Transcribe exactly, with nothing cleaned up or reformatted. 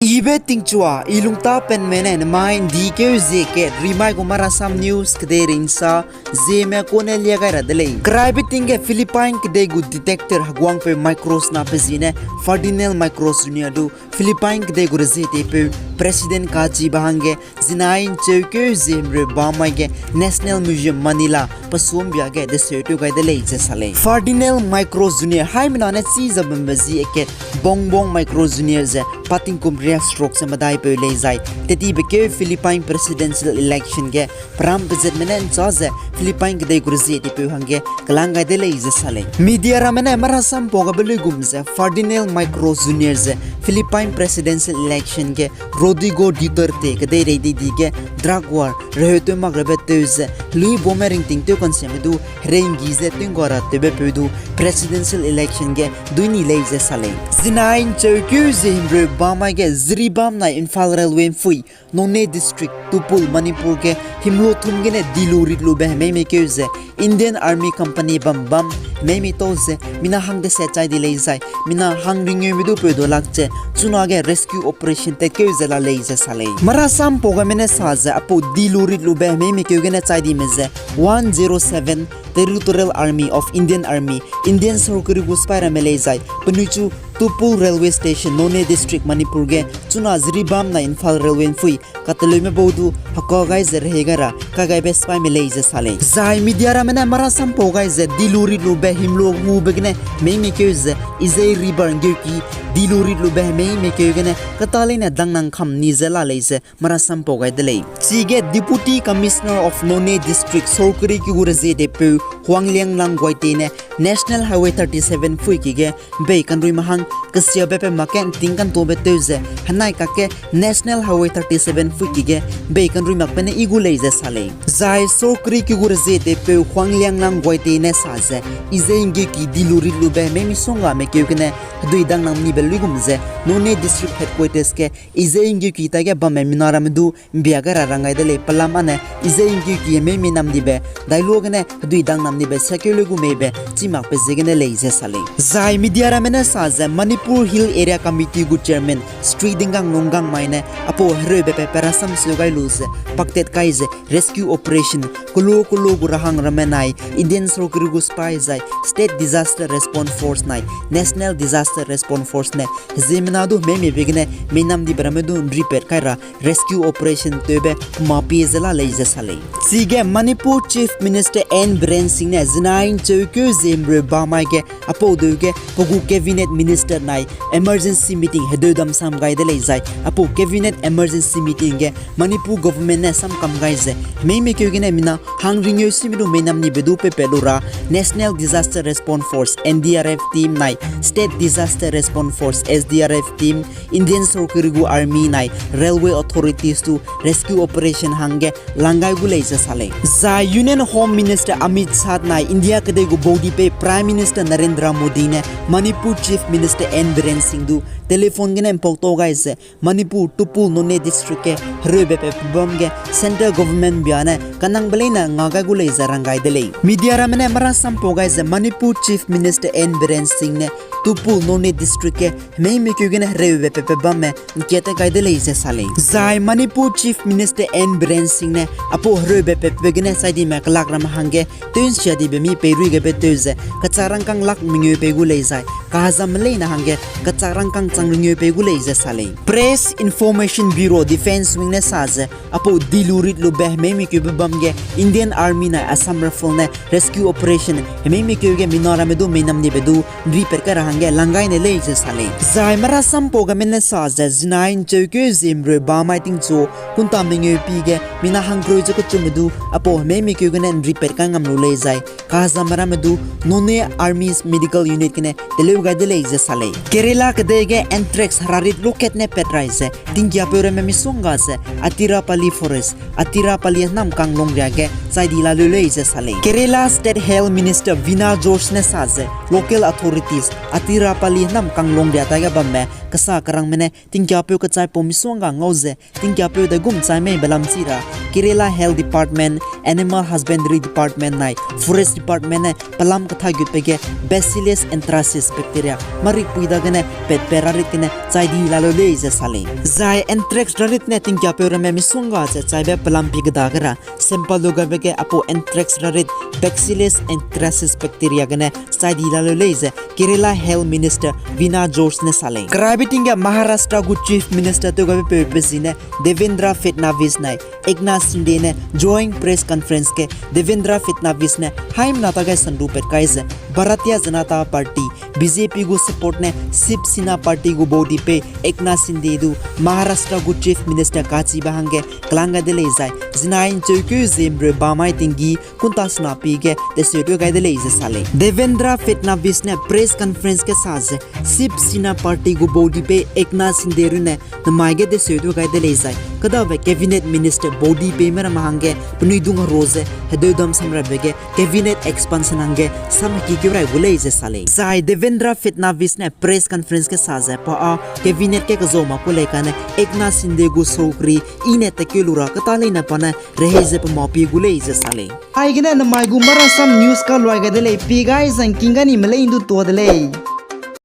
Ibe tingchua, i lungta penme ne nemai ’ndi keu zie kat, rimai gu Marasam News kedei rinsa, zieme kune lia gai ra de lei. Keraibe ting ge Philippine kedei gu detector heguangpeu Marcos na pe ziene Ferdinand Marcos Junior du Philippine kedei gu rezie teipeu President kachibe hangge zinai ’ncheukeu zie himreu bamai ge National Museum Manila pesumbia ge deseu tew gai de lei ze sa lei. Ferdinand Marcos Junior haimena ne chî ze bambe zi akat Bongbong Marcos Junior ze pa tingkum riaksrok ze medaipeu lei zai tetibe keu Philippine presidential election ge peram pezatme ne ’nchâ ze Philippine kedei gu rezie teipeu hangge kelang gai de lei ze sa lei. Media ramme ne marasam pau gabe luigum ze Ferdinand Marcos Junior ze Philippine presidential election ge Rodrigo Duterte kedeirei didi ge drug war reheu tew mak rabe tew ze lui bome ringting tew kansiame du herei ’nggi ze tew ’nggua ra tewbe peu du presidential election ge duî ni lei ze sa lei. Zinai ’ncheukeu zie himreu bamai ge Jiribam nai Imphal Railway ’mpui Noney District, Tupul, Manipur ge himlo thum gene dilu ritlube hemeime keu ze Indian Army Company bam bam hemeime tau ze mina hang deset chai di lei zai mina hang ringeume du peu du lak ze chunage rescue operation tatkeu ze la lei ze sa lei. Marasam pau gaime ne sa ze apau dilu ritlube hemeime keu gene chai dime ze one zero seven Territorial Army of Indian Army, Indian sorkari gu sipai ramme lei zai penui chu Tupul Railway Station, Noney District, Manipur ge chuna Jiribam nai Imphal Railway ’mpui kateleume bau du heka gai ze rehei gai ra kai gaibe sipaime lei ze sa lei. Zai media ramme ne marasam pau gai ze dilu ritlube himlo hube gene hemeime keu ze Izei River ’nggeuki dilu ritlube hemeime keu gene kata leine dangnang kam ni ze la lei ze marasam pau gai de lei. Chige Deputy Commissioner of Noney District sorkari ki gu rezie teipeu Huanglianglang Guaite ne National Highway thirty seven ’mpui ki ge bei kanruime hang kesiabe pe mak ge ’nting kantobe tew ze henai kakge National Highway thirty seven ’mpui ki ge bei kanrui makbe ne i gu lei ze sa lei. Zai sorkari ki gu rezie teipeu Huanglianglang Guaite ne sa ze Izei ’nggeuki dilu ritlube hemeime songgame keu gene hedui dangnang nibe luigum ze Noney District Headquarters ge Izei ’nggeuki taige bamme mina ramme du ’mbia gai ra rang gai de lei. Pelam âne Izei ’nggeuki hemeime namdibe dailuagene hedui dangnam nibe siakeu leu gu meibe chî makbe ziegene lei ze sa lei. Zai media ramme ne sa ze Manipur Hill Area Committee gu chairman Shri Dingang Lunggang mai ne apau hereube pe pe rasam seu gai lu ze paktat kai ze rescue operation kelo kelo gu rahang ramme nai Indian sorkari gu sipai zai State Disaster Response Force nai National Disaster Response Force ne heziemmena du hemeimebe gene meinamdibe ramme du ’nripat kai ra rescue operation tewbe pema pie ze la lei ze sa lei. Chige Manipur Chief Minister N Biren Singh ne zinai ’ncheukeu zie himreu bamai ge apau deu ge pe gu cabinet minister nai emergency meeting hedeu dam sam gai de lei zai apau cabinet emergency meeting ge Manipur government ne samkam gai ze hemeime keu gene mina hang ringeu sime du meinamnibe du peipat lu ra National Disaster Response Force, N D R F team nai State Disaster Response Force, S D R F team, Indian sorkari gu army nai railway authorities du rescue operation hangge lang gai gu lei ze sa lei. Zai Union Home Minister Amit Shah nai India kedei gu baudipeu Prime Minister Narendra Modi ne Manipur Chief Minister N Biren Singh du telephone gene ’mpau tau gai ze Manipur Tupul Noney District ge hereube pe pebâm ge Central Government bia ne kanangbe leine nga gai gu lei ze rang gai de lei. Media ramme ne marasam pau gai ze Manipur Chief Minister N Biren Singh ne Tupul Noney District ge hemeime keu gene hereube pe pebamme ’nkiat gai de lei ze sa lei. Zai Manipur Chief Minister N Biren Singh ne apau hereube pe pe gene chai dime kelak ramme hangge tew ’nsia dibe mi peirui gebe tew ze kechak rangkâng lak mengeu pei gu lei zai kahezamme leine hangge kechak rangkâng chang ringeu pei gu lei ze sa lei. Press Information Bureau, Defence Wing ne sa ze apau dilu ritlube hemeime keube bâm ge Indian Army nai Assam Rifle ne rescue operation hemeime keu ge mina ramme du meinamnibe du ’nripat kai ra hangge lang gai ne lei ze sa lei. Zai marasam pau gaime ne sa ze zinai ’ncheukeu zie himreu bamai tingchu kunta mengeu pi ge mina hangkereu ze kechumme du apau hemeime keu gene ’nripat kai ngam lu lei zai kahezamme ramme du Noney Army's Medical Unit gene teleu gai de lei ze sa lei. Kerala kedei ge anthrax herarit lokat ne pat rai ze tingkiapeu ramme misongga ze Atirapalli Forest, Atirapalli hênamkang longria ge chai di la leu lei ze sa lei. Kerala State Health Minister Veena George ne sa ze local authorities Atirapalli hênamkang longria taige bamme kesa kerangme ne tingkiapeu kechaipau misongga ngau ze tingkiapeu de gum chai mei belam chi ra Kerala Health Department, Animal Husbandry Department nai Forest Department ne pelam ketha gutbe ge Bacillus anthracis bacteria marikpui dagene petpe rarit gene chai di laleu lei ze sa lei. Zai anthrax rarit ne tingkiapeu ramme misongga ze chaibe pelam pi keda ge ra sample lu gaibe ge aipau anthrax rarit Bacillus anthracis bacteria gene chai di laleu lei ze Kerala Health Minister Veena George ne sa lei. Keraibe ting ge Maharashtra gu Chief Minister tew gaibe peu pe zi ne Devendra Fadnavis nai Eknath Shinde ne joint press conference ge Devendra Fadnavis ne haimena ta gai sandu pat kai ze Bharatiya Janata Party, B J P gu support ne Shiv Sena Party gu baudipeu Eknath Shinde du Maharashtra gu Chief Minister kachibe hangge kelang gai de lei zai zinai ncheukeu ziemreu bamai tinggi kunta sena pi ge teseu tew gai de lei ze sa lei. Devendra Fadnavis ne press conference ge sa ze Shiv Sena Party gu baudipeu Eknath Shinde runne nemai ge teseu tew gai de lei zai kêdabe Cabinet Minister baudipeume ramme hangge penui dung hero ze hedeu dam samrabe ge Cabinet expansion hangge sam heki keu rai gu lei ze sa lei. Zai Devendra Fadnavis ne press conference ge sa ze pa â Cabinet ge kezau mak ku lei kane Eknath Shinde gu saukri i ne tekeu lu ra keta leine pa ne rehei ze pe mâ pi gu lei ze sa lei. Aigene nemai gu Marasam News kaluai gai de lei, pi gai zangking ga ni me lei ndu tua de lei.